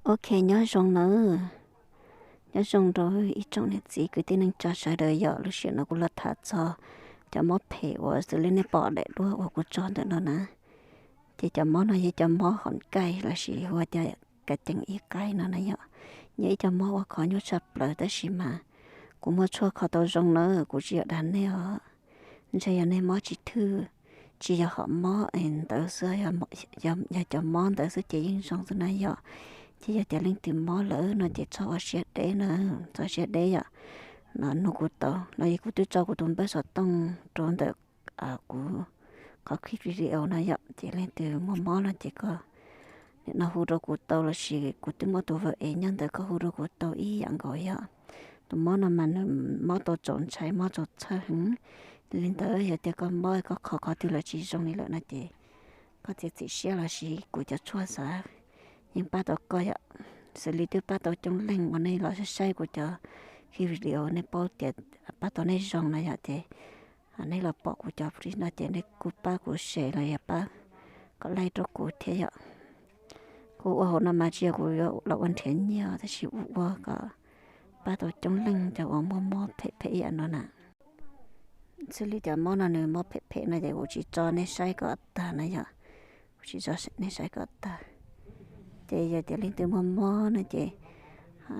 Ok, nyob zoo nawb, nyob zoo rau ib tsoom niam txiv kwv tij neej tsa sawv daws yom. Lub sij hawm no kuv los tham txog cov mob phem uas xws li nej pom daim duab uas kuv tso ntawm no na. Ces cov mob no yog cov mob hom kaij lossis hu ua cov kav ceev ib qaib no na yom. Yog ib cov mob uas khov nyuaj tshaj plaws tab sis mas kuv muaj tshuaj kho tau zoo na, kuv tsis yog dag nej os. Ntshe yog nej mob tsis thwj, tsis yog hom mob ntawd xwb, yog cov mob ntawd xwb ces yeej zoo xwb na yom. Ces yog tias leej twg mob lawm no ces txhob ua siab deb na, txhob siab deb yom. No nug kuv tau, los yog kuv twb tso kuv tus npawb xov tooj rau ntawm kuv qhov clip video no yom. Ces leej twg muaj mob no ces koj nim no hu rau kuv tau lossis kuv twb muaj tus vaj es nyob ntawd, koj hu rau kuv tau ib yam nkaus yom. Tus mob no mas nws mob tau txaus ntshai, mob txaus txhawj heev. Li ntawd yog tias koj mob koj kho qhov twg los tsis zoo li lawm no ces koj txiav txim siab lossis kuv cov tshuaj xav yeej pab tau koj yom. Xws li twb pab tau coob leej uas nej los saib saib kuv cov clip video nej paub tias pab tau nej zoo no yom. Ces nej los pom kuv cov clip no ces nej kuj pab kuv share los yog pab kom like rau kuv thiab yom. Kuv ua hauv no mas tsis yog kuv yuav los ua nrhiav nyiaj tab sis kuv ua kom pab tau coob leej cov uas muaj mob phem phem ib yam no na. Xws li cov mob no nws mob phem phem no ces kuv tsis tso nej saib kom tag na yom. Kuv tsis tso nej saib kom tag. Ces yog tias leej twg muaj mob no ces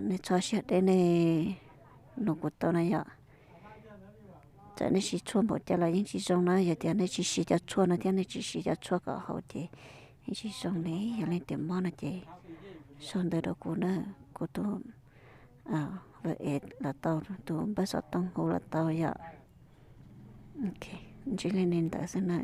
nej txhob siab deb, nej nug kuv tau na yom. Txawm nej siv tshuaj npaum cas los yeej tsis zoo na, yog tias nej tsis siv cov tshuaj no thiab nej tsis siv cov tshuaj kom haum ces yeej tsis zoo li. Yog leej twg mob no ces sau ntawv rau kuv na, kuv tus vaj es los tau, tus npawb xov tooj hu los tau yom. Ntsib leej li ntawd xwb na.